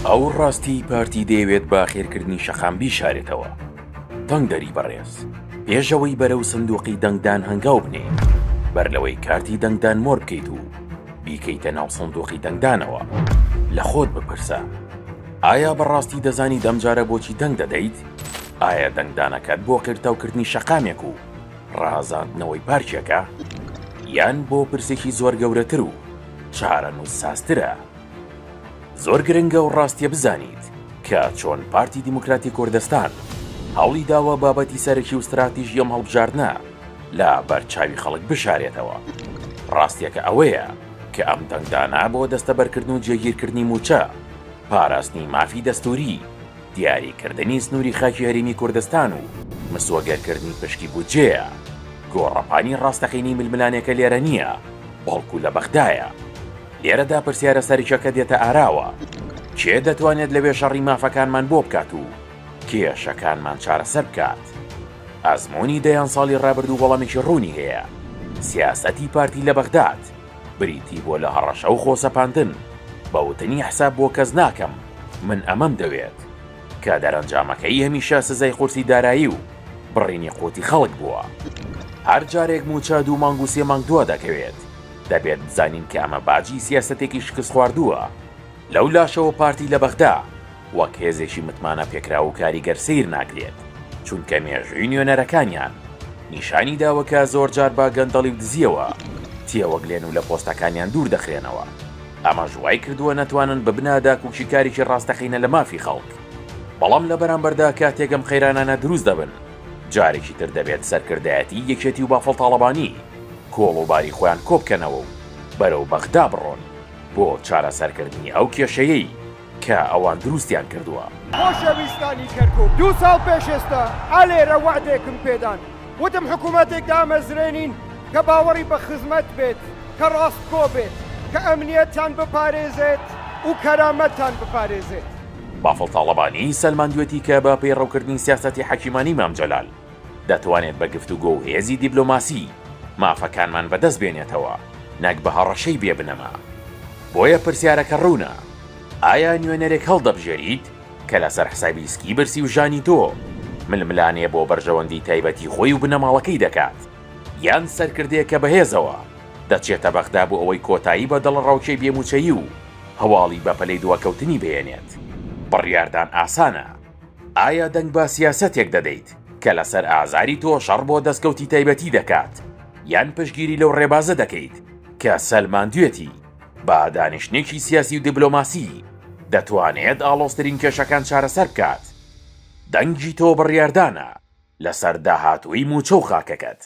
ئەو ڕاستیەی پارتی دەیەوێت بە خێرکردنی شەقام بیشارێتەوە. دەنگدەری بەڕێز، پێش ئەوەی بەرەو سندوقی دەنگدان هەنگاو بنێیت، بەر لەوەی کارتی دەنگدان مۆر بکەیت و بیکەیتە ناو سندوقی دەنگدانەوە، لە خۆت بپرسە، ئایا بەڕاستی دەزانیت ئەمجارە بۆچی دەنگ دەدەیت؟ ئایا دەنگدانەکەت بۆ قیرتاوکردنی شەقامێک و ڕازاندنەوەی پارکێکە؟ یان بۆ پرسێکی زۆر گەورەتر و چارەنووسسازترە؟ زۆر گرنگە ئەو ڕاستیە بزانیت کە چۆن پارتی دیموکراتی کوردستان هەوڵی داوە بابەتی سەرەکی و ستراتیژی ئەم هەڵبژاردنە لە بەرچاوی خەڵک بشارێتەوە. ڕاستیەکە ئەوەیە کە ئەم دەنگدانە بۆ دەستەبەرکردن و جێگیرکردنی مووچە، پاراستنی مافی دەستووری، دیاریکردنی سنووری خاکی هەرێمی کوردستان و مسۆگەرکردنی پشکی بودجەیە. گۆڕەپانی ڕاستەقینەی ململانێکە لێرە نییە، بەڵکو لە بەغدایە. لێرەدا پرسیارە سەرکیەکە دێتە ئاراوە، کێ دەتوانێت لەوێ شەڕی مافەکانمان بۆ بکات و کێشەکانمان چارەسەر بکات؟ ئەزموونی دەیان ساڵی ڕابردوو وەڵامێکی ڕوونی هەیە، سیاسەتی پارتی لە بەغداد بریتی بووە لە هەڕەشە و خۆسەپاندن بە وتنی حساب بۆ کەس ناکەم، من ئەمەم دەوێت، کە دەرەنجامەکەی هەمیشە سزای قورسی دارایی و بڕینی قوتی خەڵک بووە. هەر جارێک مووچە دوو مانگ و سێ مانگ دوا دەکەوێت، دەبێت بزانین کە ئەمە باجی سیاسەتێکی شکستخواردووە. لەو لاشەوە پارتی لە بەغدا وەک هێزێکی متمانە پێکراو و کاریگەر سەیر ناکرێت، چونکە مێژووی نوێنەرەکانیان نیشانی داوە کە زۆرجار بە گەندەڵی و دزییەوە تێوەگلێن و لە پۆستەکانیان دوور دەخرێنەوە، ئەمەش وای کردووە نەتوانن ببنە داکۆکیکارێکی ڕاستەقینە لە مافی خەڵک. بەڵام لە بەرامبەردا کاتێک ئەم قەیرانانە دروست دەبن، جارێکی تر دەبێت سەرکردایەتیی یەکێتی و بافڵ تاڵەبانی کۆڵ و باری خۆیان کۆبکەنەوە و بەرەو بەغدا بڕۆن بۆ چارەسەرکردنی ئەو کێشەیەی کە ئەوان دروستیان کردووە. خۆشەویستانی کەرکوک، دوو ساڵ پێش ئێستا ئالێرە وەعدێکم پێدان، وتم حکومەتێک دامەزرێنین کە باوەڕی بە خزمەت بێت، کە ڕاستگۆ بێت، کە ئەمنیەتتان بپارێزێت و کەرامەتتان بپارێزێت. بافڵ تاڵەبانی سەلماندوێتی کە بە پەیڕەوکردنی سیاسەتی حەکیمانەی مام جەلال، دەتوانێت بە گفتوگۆ و هێزی دیبلۆماسی مافەکانمان بەدەست بێنێتەوە نەک بە هەڕەشەی بێ بنەما. بۆیە پرسیارەکە ڕوونە، ئایا نوێنەرێک هەڵدەبژێریت کە لەسەر حسابی سکی برسی و ژانی تۆ ململانێ بۆ بەرژەوەندی تایبەتی خۆی و بنەماڵەکەی دەکات، یان سەرکردەیەک کە بەهێزەوە دەچێتە بەغدا بۆ ئەوەی کۆتایی بە دڵەڕاوکێی بێ مووچەیی و هەواڵی بەپەلەی دواکەوتنی بهێنێت؟ بڕیاردان ئاسانە. ئایا دەنگ بە سیاسەتێک دەدەیت کە لەسەر ئازاری تۆ شەڕ بۆ دەستکەوتی تایبەتی دەکات، یان پشتگیری لەو ڕێبازە دەکەیت کە سەلماندوێتی بە دانیشتنێکی سیاسی و دیبلۆماسی دەتوانێت ئاڵۆزترین کێشەکان چارەسەر بکات؟ دەنگی تۆ بڕیاردانە لەسەر داهاتووی مووچە و خاکەکەت.